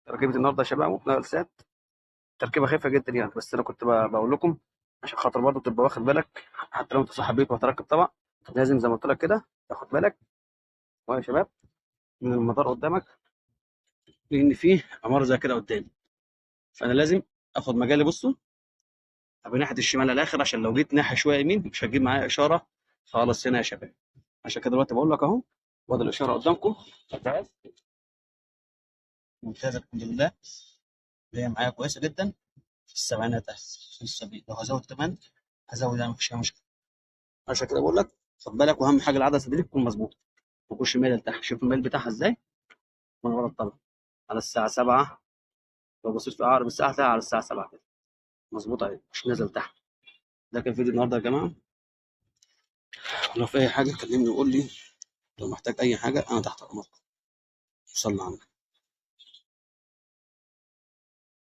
تركيبه النهارده يا شباب نايلسات، تركيبه خفيفة جدا يعني، بس انا كنت بقول لكم عشان خاطر برضه تبقى واخد بالك، حتى لو انت صاحب بيت وهتركب طبعا لازم زي ما قلت لك كده تاخد بالك ويا شباب من المدار قدامك، لان فيه عمارة زي كده قدامي، فانا لازم اخد مجالي. بصوا ابقى ناحية الشمال الاخر، عشان لو جيت ناحية شوية يمين مش هتجيب معايا اشارة خالص هنا يا شباب. عشان كده دلوقتي بقول لك اهو، وادي الاشارة قدامكم ممتازة الحمد لله، جاية معايا كويسة جدا في السبعينات اهي، في السبعين. لو هزود كمان هزود يعني، مفيش اي مشكلة. عشان كده بقول لك خد بالك، واهم حاجة العدسة دي تكون مظبوطة، ما تكونش مايلة لتحت. شوف الميل بتاعها ازاي من ورا الطبق على الساعة 7، لو بصيت في اقرب الساعة هتلاقيها على الساعة 7 كده مظبوطة اهي، مش نازل تحت. ده كان فيديو النهارده يا جماعة، لو في اي حاجة كلمني وقول لي، لو محتاج اي حاجة انا تحت امرك. صلى على النبي.